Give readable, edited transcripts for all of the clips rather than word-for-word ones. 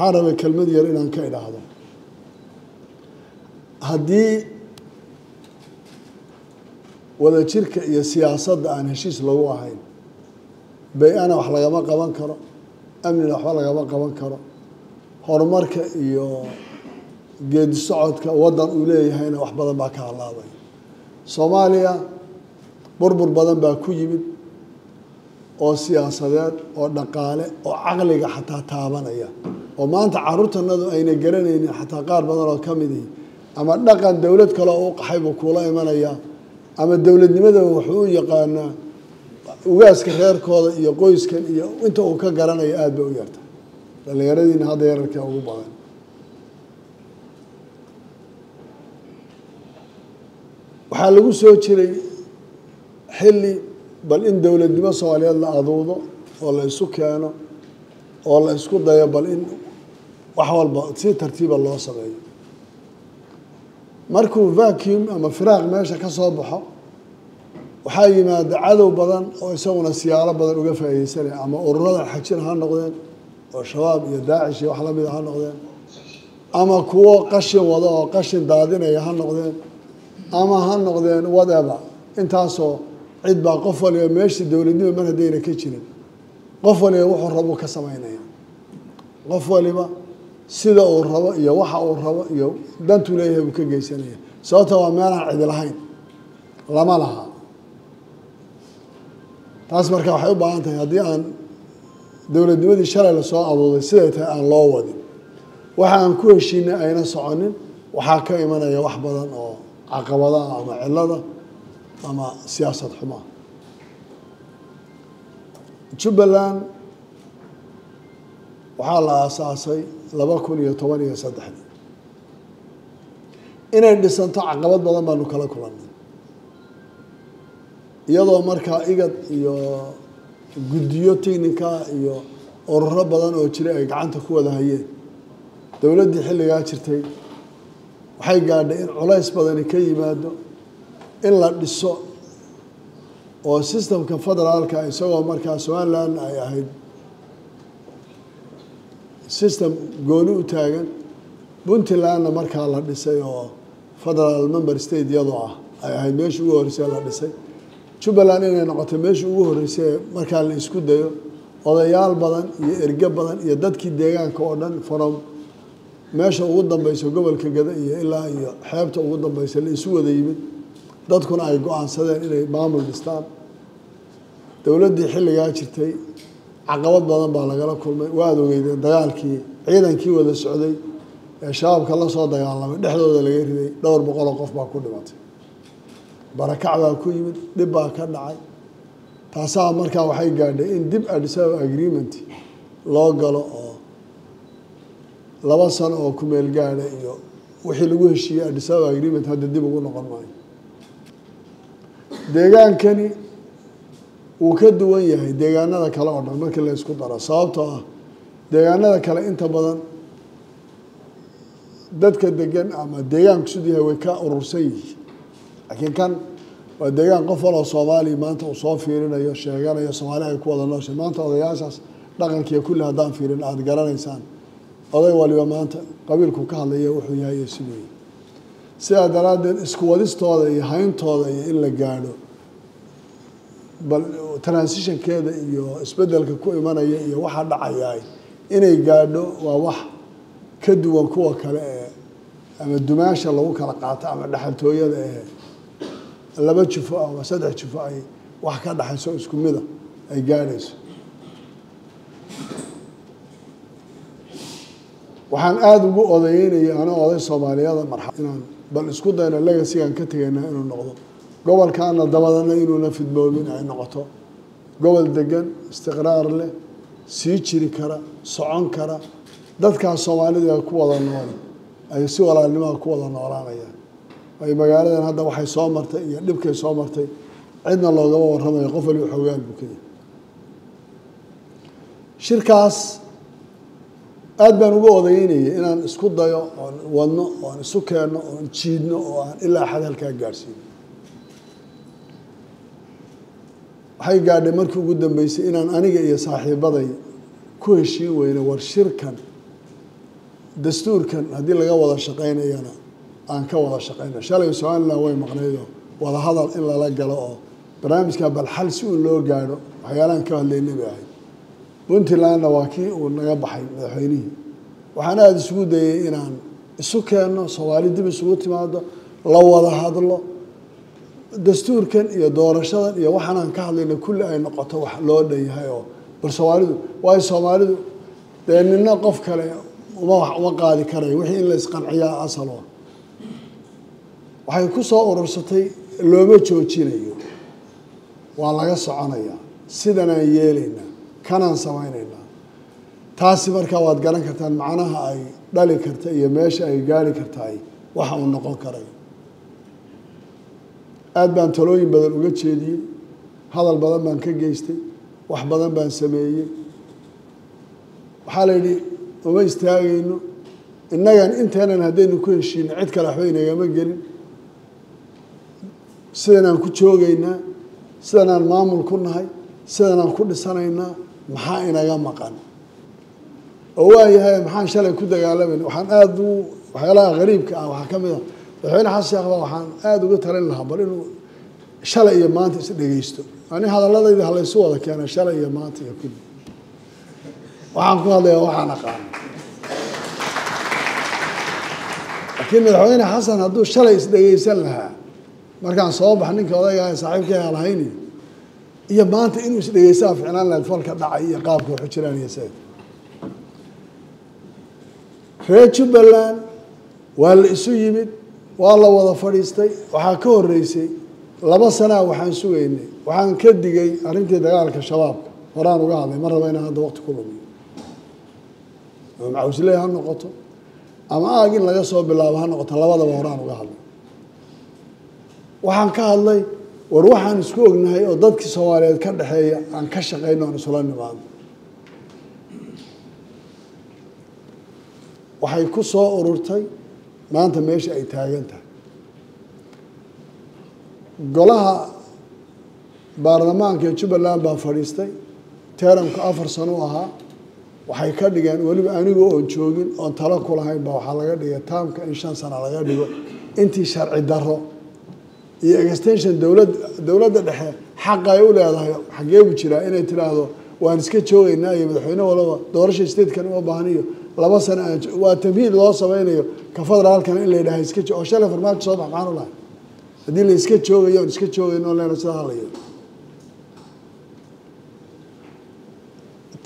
Waxaan rabay kelmad yar inaan ka idhaahdo. Haddii wadajirka iyo siyaasadda aan heshiis lagu ahayn, bay-ana wax lagama qaban karo, amnina waxba lagama qaban karo, horumarka iyo geedi socodka waddan uu leeyahayna wax badan baa ka halaabay. Soomaaliya burbur badan baa ku yimid oo siyaasadeed oo dhaqaale oo caqliga xataa taabanaya, oo maanta carruurtanadu ayna garanaynin xataa qaar badan oo ka mid ihi, ama dhaqan dowlad kale oo u qaxay buu kuula imanayaa, ama dowladnimadaba wuxuu u yaqaanaa ugaaska reerkooda iyo qoyskan iyo inta uu ka garanayo aada bay u yarta. Dhallinyaradiina hadda yararkee ugu badan. Waxaa lagu soo jiray xilli bal in dowladnimo Soomaaliyeed la aduudo oo la isu keeno oo la isku dayo bal in wax walba si tartiiba loo sameeyo. Markuu vacuum ama firaaq meesha ka soo baxo, waxaa yimaada cadow badan oo isaguna siyaalo badan uga faa'iideysanaya, ama ururada xajir ha noqdeen oo Shabaab iyo Daacish iyo wax lamida ha noqdeen, ama kuwo qashin wada oo qashin daadinaya ha noqdeen, ama ha noqdeen whatever. Intaasoo cid baa qof waliba meeshii dowladnimo mar haddayna ka jirin, qof waliba wuxuu rabo ka samaynaya, qof waliba sida uu rabo iyo waxa uu rabo iyo dantuu leeyahay buu ka geysanaya. Sababta waa meelaan cidi lahayn, lama laha. Taas marka waxay u baahan tahay haddii aan dowladnimadii shalay lasoo abuuday siday tahay aan loo wadin, waxa aan ku heshiinay ayna soconin, waxaa ka imanaya wax badan oo caqabadaha ama cilada ama siyaasad xumaa. Jubbaland waxaa la aasaasay 2013-dii. Inay dhisanto caqabad badan baanu kala kulannay, iyadoo markaa IGAD iyo guddiyo technica iyo ururo badan oo jiray ay gacanta ku wada hayeen. Dowladdii xilligaa jirtay waxay gaadhay in culays badani ka yimaado in la dhiso oo systemka federaalka, isagoo markaa Somaliland ay ahayd system gooni u taagan, Puntlandna markaa la dhisay oo federal member state iyadoo ah ay ahayd meeshii ugu horreysay la dhisay. Jubbaland inay noqoto meeshii ugu horreysay markaa la isku dayo, odayaal badan iyo erge badan iyo dadkii deegaanka oo dhan from meesha ugu dambeysa gobolka Gada iyo ilaa iyo xeebta ugu dambeysa la isu wada yimid, dadkuna ay go-aansadeen inay maamul dhistaan. Dowladdii xilligaa jirtay caqabad badan baa lagala kulmay. Waad ogeydeen dagaalkii ciidankii wada socday ee Shabaabka la soo dagaalamay dhexdooda laga riday, dhowr boqol oo qof baa ku dhimatay, barakac baa ku yimid, dhib baa ka dhacay. Taasaa markaa waxay gaadhay in dib Addis Ababa agreement loo galo oo 2 sano oo ku meel gaadha iyo wixii lagu heshiiyey Addis Ababa agreement hadda dib ugu noqon maayo. Deegaankani wuu ka duwan yahay deegaanada kale oo dhan markii la isku daro, sababtoo ah deegaanada kale inta badan dadka degan ama deegaanku siduu yahay way ka urursan yihiin, laakiin kan waa deegaan qof waloo Soomaaliya maanta uu soo fiirinayo, sheeganayo Soomaali ay ku wada nooshay. Maanta odayaashaas dhaqankiiyo kulli haddaan fiirin aada garanaysaan, oday waliba maanta qabiilku ka hadlaya wuxuu yahay iyo siduu yahay. Sidaa daraaddeed isku wadistooda iyo hayntooda iyo in la gaadho bal transitionkeeda iyo isbeddelka ku imanaya iyo waxa dhacayaay inay gaadho waa wax ka duwan kuwa kale ee ama dumaasha lagu kala qaato ama dhexaltooyada ee 2 jufo ama 3 jufo ay wax ka dhaxayso isku mida ay gaadhayso. Waxaan aada ugu odayeynayay anoo oday Soomaaliyada marxa inaan bal isku dayno legacy-gan ka tegaynaa inuu noqdo gobolkaana dabadana inuuna fidmoobin, ay noqoto gobol degan, istiqraar leh, sii jiri kara, socon kara, dadkaas Soomaalida ku wada nool ay si walaalnimaha ku wada noolaanayaan. Ay magaaladan hadda waxay soo martay iyo dhibkay soo martay cidna loogama warramayo, qof waliba xoogaan buu ka yahay. Shirkaas aad baan uga odayeynayay inaan isku dayo oon wadno oon isu keenno oon jiidno oo aan ilaa xad halkaa gaadhsiino. Waxay gaadhay markii ugu dambeysay inaan aniga iyo saaxiibaday ku heshiin weyno war shirkan Dastuurkan haddii laga wada shaqaynayana aan ka wada shaqayno. Shalay Somaliland way maqnaydoo wada hadal in lala galo oo barnaamijka bal xal si uun loo gaadho waxyaalahan ka hadlaynay bay ahayd. Puntlandna waa kii uu naga baxay madaxweynihii. Waxaan aada isugu dayay inaan isu keenno Soomaali, dib isugu timaado, la wada hadlo dastuurkan iyo doorashadan iyo waxaan aan ka hadlayna kulli ay noqoto wax loo dhan yahay oo bal Soomaalidu, waayo Soomaalidu dee nina qof kale uma wax uma qaadi karayo, wixii in la isqanciyaa asalo. Waxay ku soo urursatay looma joojinayo, waa laga soconayaa, sidanaan yeelaynaa, kanaan samaynaynaa. Taasi markaa waad garan kartaan macnaha ay dhali karta iyo meesha ay gaari kartaay waxa uu noqon karayo. Aad baan talooyin badan uga jeediyey, hadal badan baan ka geystay, wax badan baan sameeyey. Waxaa la yidhi uma istaagayno innagan inteenan haddaynu ku heshiino cid kale waxba inagama gelin, sidanaan ku joogaynaa, sidanaan maamul ku nahay, sidanaan ku dhisanaynaa, maxaa inaga maqan? Oo waayahay maxaan shalay ku dagaalamayna? Waxaan aada u waxyaalaha qariibka ah waxaa ka mid ah madaxweyne Xasan Sheekh baa waxaan aada uga talin lahaa bal inuu shalay iyo maanta is dhegeysto. Ani hadalladayda halaysu wada keena shalay iyo maanta iyo kulli waxaan ku hadlayaa waxaan aqaano. Laakiin madaxweyne Xasan hadduu shalay isdhegeysan lahaa markaan soo bax ninka odaygaa saaxiibkay halahayni iyo maanta inuu isdhegeystaa ficnaan lahayd falka dhacay iyo qaabka waxu jiraan iyo sayid. Reer Jubbaland waa la isu yimid, waa la wada fadhiistay. Waxaa ka horreysay 2 sanaa waxaan sugaynay, waxaan ka digay arrintii dagaalka shabaabka, horaan uga hadlay, ma raba inaan hadda waqti ku lumiyo. Ama macawisley ha noqoto ama aag in laga soo bilaabo ha noqoto, labadaba horaan uga hadlay. Waxaan ka hadlay war waxaan isku ognahay oo dadkii Soomaaliyeed ka dhexeeya aan ka shaqayno oon isula nimaadno. Waxay ku soo ururtay maanta meesha ay taagan tahay. Golaha baarlamaanka ee Jubbaland baa fadhiistay, teeramku 4 sano u ahaa. Waxay ka dhigeen weliba anigu oon joogin oon talo ku lahayn baa waxaa laga dhigay taamka in 5 sano laga dhigo, intii sharci darro iyo extension dowladda dhexe xaqa ay u leedahay xaggee buu jiraa inay tiraahdo waan iska joogaynaa iyo madaxweyne walaba doorasha statekan uma baahniyo 2 sano aan waa tamhiid loo samaynayo ka federaalkana in la yidhaha iska oo shalay farmaajo soo bax maxaan u lahay haddii la iska joogayo oon iska joogayno oon leena sidaa la yeelo.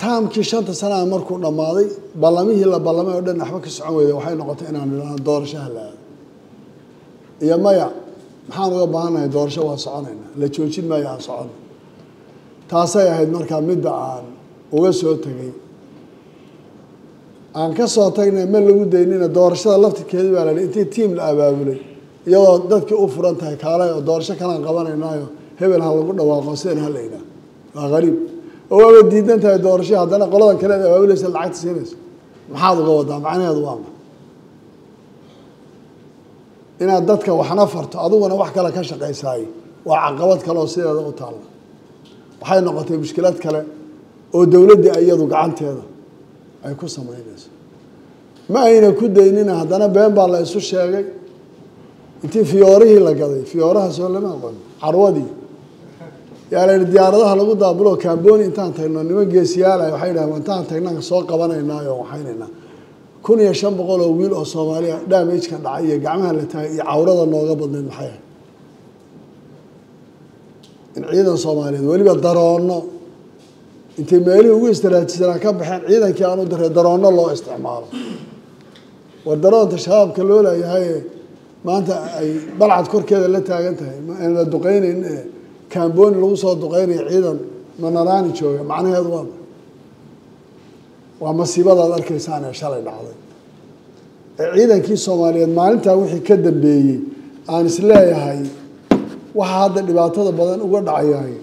Taamkii 5ta sanaa markuu dhammaaday ballamihii la ballamay oo dhan waxba ka socon weyday. Waxay noqotay inaan idhaahno doorashaha la aado iyo maya maxaan uga baahannahay doorasho, waa soconaynaa, la joojin maayo, aan socono. Taasay ahayd markaa midda aan uga soo tegay. Aan ka soo tagnay ma lagu daynina doorashada laftirkeedii baa la yidhi intii tiim la abaabulay iyadoo dadkii u furan tahay kaalay oo doorasho kalaan qabanaynaayo hebel ha lagu dhawaaqo sidan ha la yidhaah. Waa qariib oo waaba diidan tahay doorasho, haddana qoladan kale aad abaabulaysa lacagta siinayso maxaad uga wadaa? Macnaheedu waa ma inaad dadka waxna farto adiguna wax kale ka shaqaysaay, waa caqabad kale oo sideeda u taalla. Waxay noqotay mushkilad kale oo dowladdii iyadu gacanteeda ay ku samaynayso. Ma ayna ku daynina haddana been baa la isu sheegay intii fiyoorihii la gaday, fiyooraha soo lama aqoon, carwadii yaa la yidhi diyaaradaha lagu daabulo Kamboni intaan tagno niman geesiyaalay waxay yidhahdeen intaan tagnaan soo qabanaynaa oo waxaynaynaa 1500 oo wiil oo Soomaaliya damage-ka dhacay iyo gacmaha la taagay iyo cawrada nooga badnayd. Maxay ahayd in ciidan Soomaaliyeed weliba daroonno intay meelihii ugu istaraatiijanaa ka baxeen ciidankii aan u diray daroonno loo isticmaalo. War daroonta shabaabka loo leeyahay maanta ay balcad korkeeda la taagan tahay aan la duqeynayn ee Kamboni lagu soo duqeynayo ciidan manaraani jooga, macnaheedu waa masiibadaad arkaysaan ee shalay dhacday ee ciidankii Soomaaliyeed maalintaa wixii ka dambeeyey aan isleeyahay waxa hadda dhibaatada badan uga dhacayahay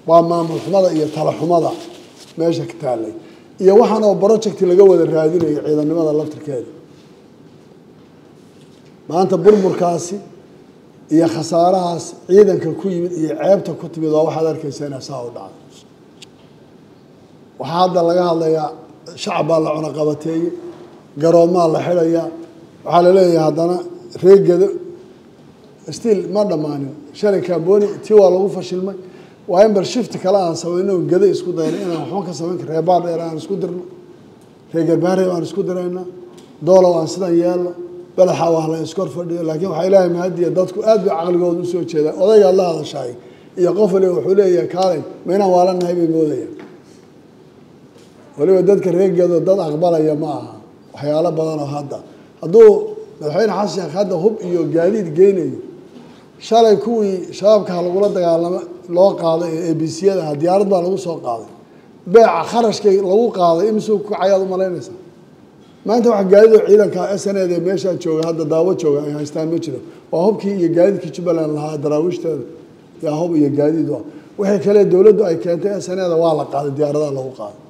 waa maamul xumada iyo tala xumada meesha ka taallay iyo waxaan oo project laga wada raadinayo ciidannimada laftirkeeda. Maanta burburkaasi iyo khasaarahaas ciidanka ku yimid iyo ceebta ku timid waa waxaad arkaysaa inaa saa u dhacdo. Waxaa hadda laga hadlayaa shacab baa la cunaqabateeyey, Garoomaa la xidhayaa. Waxaa la leeyahay haddana reegado still ma dhammaanin. Shalay Kamboni tii waa lagu fashilmay. Waa in bal shift kale aan samayno, gado isku dayno inaan waxba ka samayn kar. Reer Baardheer aan isku dirno, reer Garbaharey aan isku diraynaa, Doolow aan sidan yeelno, Balaxa waa la iskor fadhiyo. Laakiin waxaa Ilaahay mahadiya, dadku aad bay caqligooda usoo jeedaan. Odaygaad la hadashaay iyo qof waliba wuxuu leeyahay kaalay, ma inaan waalanahay bay moodayaan. Waliba dadka reergeedo dad aqbalaya ma aha waxyaalo badan oo hadda hadduu madaxweyne Xasan Sheekh hadda hub iyo gaadiid geynayo. Shalay kuwii shabaabka lagula dagaalamo loo qaaday ee ABC-yada aha, diyaarad baa lagu soo qaaday. Beeca kharashkay lagu qaaday imisuu ku kacayaad u malaynaysaa? Maanta wax gaadiid oo ciidanka SNA ee meeshaa jooga hadda daawo jooga ay haystaan ma jiro. Waa hubkii iyo gaadiidkii Jubbaland lahaa, daraawiishteeda yaa hub iyo gaadiid u ah. Wixii kale dowladdu ay keentay SNA-da waa la qaaday, diyaaradaha lagu qaaday,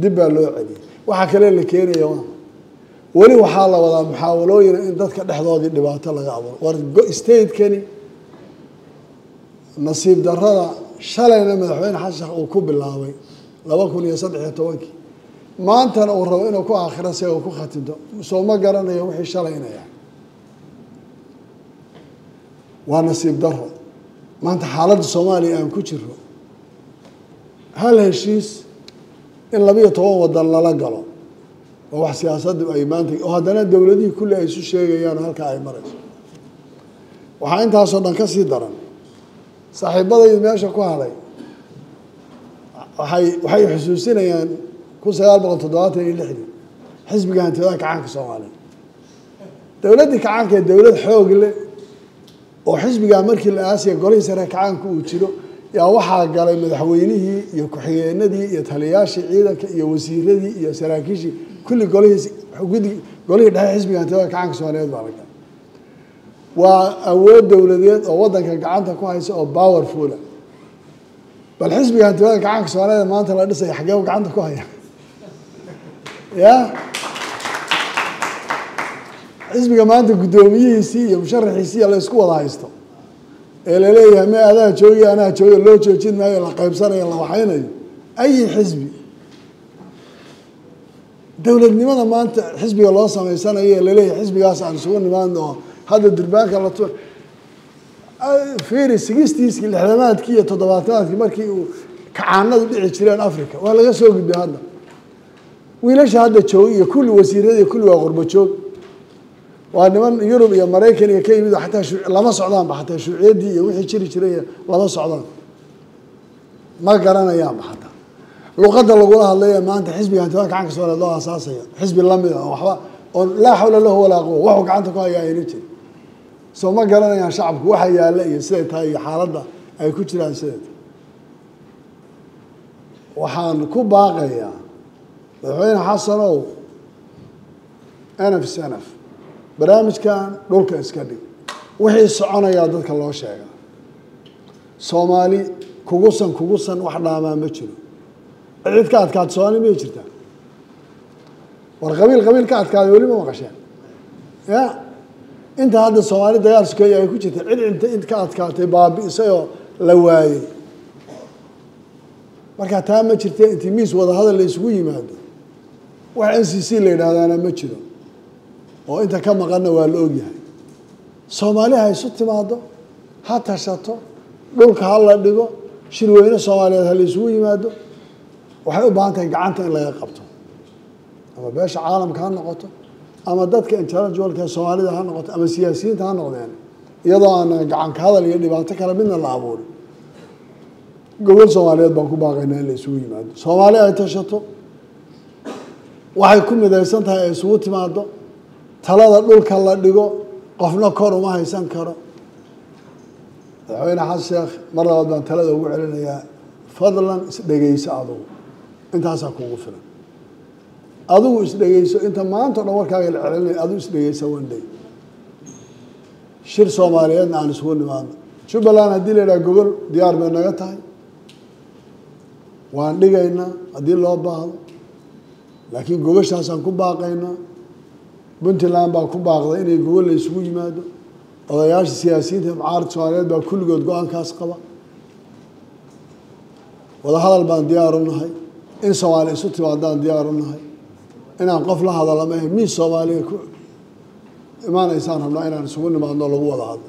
dib baa loo celiyey. Waxaa kale la keenaya waa weli waxaa la wadaa muxaawalooyina in dadka dhexdoodii dhibaato laga abuuro. War state-kani nasiib darrada shalayna madaxweyne Xasan Sheekh uu ku bilaabay 2013-kii, maantana uu rabo inuu ku aakhiro si uu ku khatinto, soo ma garanayo wixii shalay inay ahay. Waa nasiib daro maanta xaaladda Soomaaliya aan ku jiro. Hal heshiis in 12 wadan lala galo waa wax siyaasaddu ay maanta oo haddana dowladihii kulli ay isu sheegayaan halkaa ay marayso. Waxaa intaasoo dhan ka sii daran, saaxiibadaydu meesha ku hadhay waxay xusuusinayaan 1976-dii xisbiga hantidada kacaanka Soomaaliya. Dowladdii kacaanka ee dowlad xoog leh oo xisbigaa markii la aasaya golihii sare kacaanka uu jiro yaa waxaa galay madaxweynihii iyo ku-xigeenadii iyo taliyayaashii ciidanka iyo wasiiradii iyo saraakiishii kulli golihiis guddi golihii dhexe xisbiga hantidada kacaanka Soomaaliyeed baa la galay. Waa awood dowladeed oo waddanka gacanta ku haysa oo powerfula. Bal xisbiga hantidada kacaanka Soomaaliyeed maanta la dhisaya xagee gacanta ku haya? Ya xisbiga maanta guddoomiyihiisii iyo musharaxiisii la isku wada haysto ee laleeyahay ma adaa joogi, anaa joogi, loo joojin maayo, la qaybsanayo, la waxaynayo. Ayi xisbi dowladnimada maanta xisbiga loo samaysanayo ee laleeyahay xisbigaas aan isugu nimaadno oo hadda durbaanka la tu fiiri sigistiiskii, lixdamaadkii iyo toddobaatanaadkii markii uu kacaanadu dhici jireen Africa waa laga soo gudbay. Hadda wiilasha hadda joog iyo kulli wasiirada iyo kulli waa qurbo joog, waa niman Yurub iyo Maraykan iyo ka yimid. Xataa lama socdaanba, xataa shuuciyaddii iyo wixii jiri jiray lama socdaan, ma garanayaanba xataa luqadda lagula hadlaya. Maanta xisbiga hantida gacanka Soomaaliyeed loo aasaasayo xisbi lamid ah oo waxba oo laa xawla lahu walaa quwa waxuu gacanta ku hayaa ayna jirin. Soo ma garanayaan shacabku waxa yaalla iyo siday tahay iyo xaaladda ay ku jiraan siday tahay? Waxaan ku baaqayaa madaxweyne Xasanow, enaf sanaf barnaamijkan dhulka iska dhig. Wixii soconayaa dadka loo sheegaa. Soomaali kugusan kugusan wax dhaamaa ma jiro. Cid ka adkaata Soomaali may jirtaa? War qabiil qabiil ka adkaaday weli ma maqasheen? Ya inta hadda Soomaali dagaal sukeeya ay ku jirta, cid inta int ka adkaatay baabi'isay oo la waayey markaa taa ma jirte. Intii miis wadahadal la isugu yimaado, wax NCC la yidhaahdaana ma jiro oo inta ka maqanna waa la ogyahay. Soomaali ha isu timaado, ha tashato, dhulka ha la dhigo, shirweyne Soomaaliyeed ha la isugu yimaado. Waxay u baahan tahay gacanta in laga qabto, ama beesha caalamka ha noqoto, ama dadka intellectualka Soomaalida ha noqoto, ama siyaasiyiinta ha noqdeen, iyadoo aanan gacan ka hadal iyo dhibaato kale midna la abuurin. Gobol Soomaaliyeed baan ku baaqaynaa in la isugu yimaado, Soomaali ay tashato, waxay ku midaysan tahay ay isugu timaado, talada dhulka la dhigo. Qofna kor uma haysan karo. Madaxweyne Xasan Sheekh mar labaad baan talada ugu celinayaa, fadlan isdhegeyso adugu, intaasaa kugu filan. Adigu isdhegeyso, inta maanta o dhan warkaaga la celinaya adigu isdhegeyso. One day shir Soomaaliyeedna aan isugu nimaadno. Jubbaland haddii la yidhaha gogol diyaar bay naga tahay, waan dhigaynaa haddii loo baahdo, laakiin gogoshaasaan ku baaqaynaa. Puntland baa ku baaqday inay gogol la isugu yimaado. Odayaasha siyaasiyiinta mucaaradka Soomaaliyeed baa kulligood go-aankaas qaba. Wadahadal baan diyaar u nahay, in Soomaali isu timaadaan diyaar u nahay. Inaan qof la hadala maahe, miis Soomaaliya ku imaanaysaan rabnaa inaan isugu nimaadno, lagu wada hadlo.